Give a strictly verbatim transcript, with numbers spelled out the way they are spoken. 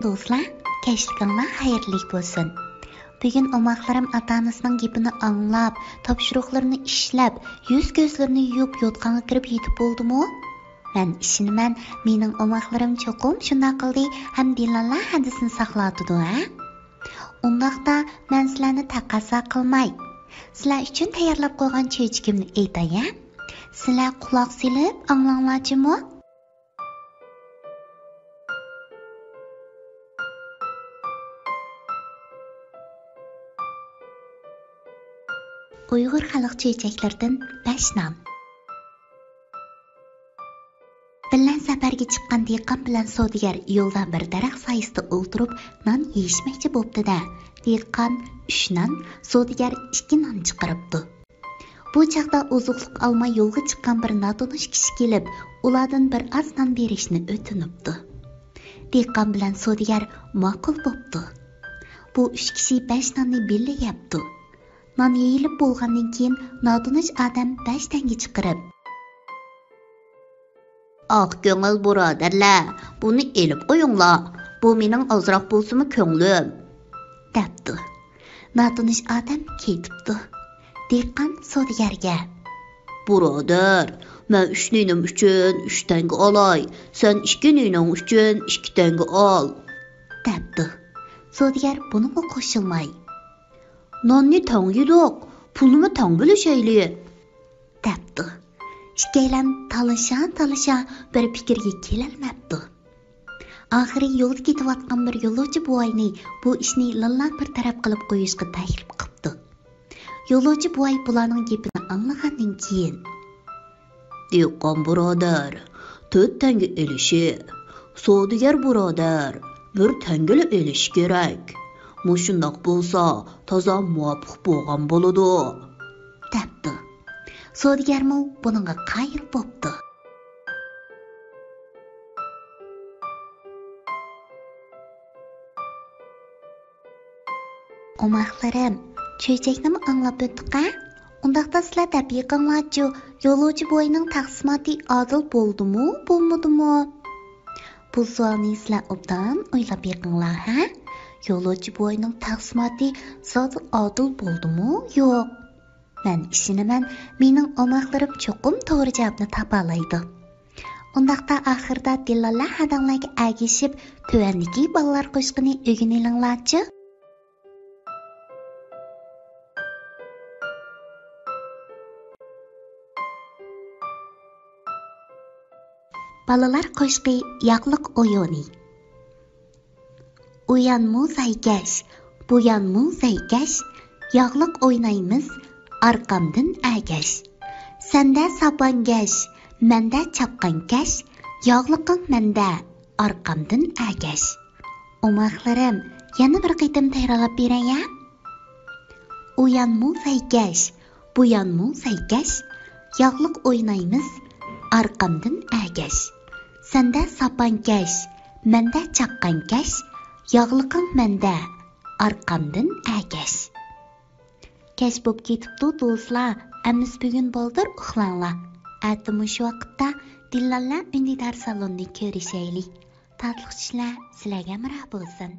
دوستلار، كەچلىكىڭلار خەيرلىك بولسۇن. بۈگۈن ئوماقلىرىم ئاتا-ئانىسىنىڭ گېپىنى ئاڭلاپ، تاپشۇرۇقلىرىنى ئىشلەپ، يۈز-كۆزلىرىنى يۇيۇپ، يوتقانغا كىرىپ يېتىپ بولدىمۇ؟ مەن ئىشىنىمەن، مېنىڭ ئوماقلىرىم چوقۇم شۇنداق قىلدى ھەم دىلاللا ھەدىسىنى ساقلاۋاتىدۇ، ھە؟ ئۇنداقتا مەن سىلەرنى تەقەززا قىلماي، سىلەر ئۈچۈن تەييارلاپ قويغان چۆچىكىمنى ئېيتاي، ھە؟ سىلەر قۇلاق سېلىپ ئاڭلاڭلار جۇمۇ. ئۇيغۇر خەلق چۆچەكلىرىدىن بەش نان. بىللە سەپەرگە چىققان دېھقان بىلەن سودىگەر يولدا بىر دەرەخ سايىسىدا ئولتۇرۇپ نان يېيىشمەكچى بوپتۇ-دە، دېھقان ئۈچ نان، سودىگەر ئىككى نان چىقىرىپتۇ. بۇ چاغدا ئوزۇقلۇق ئالماي يولغا چىققان بىر ناتونۇش كىشى كېلىپ، ئۇلاردىن بىر ئاز نان بېرىشنى ئۆتۈنۈپتۇ. دېھقان بىلەن سودىگەر ماقۇل بوپتۇ. بۇ ئۈچ كىشى بەش ناننى بىللە يەپتۇ. نان يېيىلىپ بولغاندىن كېيىن، ناتونۇش ئادەم بەش تەڭگە چىقىرىپ، «ئاق كۆڭۈل بۇرادەرلەر، بۇنى ئېلىپ قويۇڭلار، بۇ مېنىڭ ئازراق بولسىمۇ كۆڭلۈم» دەپتۇ. ناتونۇش ئادەم كېتىپتۇ. دېھقان سودىگەرگە، «بۇرادەر، مەن ئۈچ نېنىم ئۈچۈن ئۈچ تەڭگە ئالاي، سەن ئىككى نېنىڭ ئۈچۈن ئىككى تەڭگە ئال» دەپتۇ. سودىگەر بۇنىڭغا قوشۇلماي، «ناننى تەڭ يېدۇق، پۇلنىمۇ تەڭ بۆلۈشەيلى» دەپتۇ. ئىككىيلەن تالىشا-تالىشا بىر پىكىرگە كېلەلمەپتۇ. ئاخىرى يولدا كېتىۋاتقان بىر يولۇچى بوۋاينى بۇ ئىشنى لىللا بىر تەرەپ قىلىپ قويۇشقا تەكلىپ قىپتۇ. يولۇچى بوۋاي بۇلارنىڭ گېپىنى ئاڭلىغاندىن كېيىن، «دېھقان بۇرادەر، تۆت تەڭگە ئېلىشى، سودىگەر بۇرادەر، بىر تەڭگىلا ئېلىشى كېرەك. مۇشۇنداق بولسا تازا مۇۋاپىق بولغان بولىدۇ» دەپتۇ. سودىگەرمۇ بۇنىڭغا قايىل بوپتۇ. ئوماقلىرىم، چۆچەكنىمۇ ئاڭلاپ ئۆتتۇق-ھە؟ ئۇنداقتا سىلەر دەپ بېقىڭلارچۇ، يولۇچى بوۋاينىڭ تەقسىماتى ئادىل بولدىمۇ، بولمىدىمۇ؟ بۇ سوئالنى سىلەر ئوبدان ئويلاپ بېقىڭلار، ھە؟ يولۇچى بوۋاينىڭ تەقسىماتى زادى ئادىل بولدىمۇ، يوق؟ مەن ئىشىنىمەن، مېنىڭ ئوماقلىرىم چوقۇم توغرا جاۋابنى تاپالايدۇ. ئۇنداقتا ئاخىرىدا دىلاللا ھەدەڭلەرگە ئەگىشىپ، تۆۋەندىكى بالىلار قوشىقىنى ئۆگىنىۋېلىڭلارچۇ. بالىلار قوشىقى، ياغلىق ئويۇنى. ئۇيان مۇزەيگەش، بۇيان مۇزەيگەش، ياغلىق ئوينايمىز، ئارقامدىن ئەگەش. سەندە ساپانگەش، مەندە چاپقانكەش، ياغلىقىڭ مەندە، ئارقامدىن ئەگەش. ئوماقلىرىم، يەنە بىر قېتىم تەكرارلاپ بېرەي يا. ئۇيان مۇزەيگەش، بۇيان مۇزەيگەش، ياغلىق ئوينايمىز، ئارقامدىن ئەگەش. سەندە ساپانكەش، مەندە چاپقانكەش، ياغلىقىڭ مەندە، ئارقامدىن ئەگەش. كەچ بوپ كېتىپتۇ دوستلار، ئەمىسە بۈگۈن بالدۇر ئۇخلاڭلار. ئەتە مۇشۇ ۋاقىتتا دىلاللا ئۈندىدار سالونىنى كۆرۈشەيلى. تاتلىق چۈشلەر سىلەرگە ھەمراھ بولسۇن.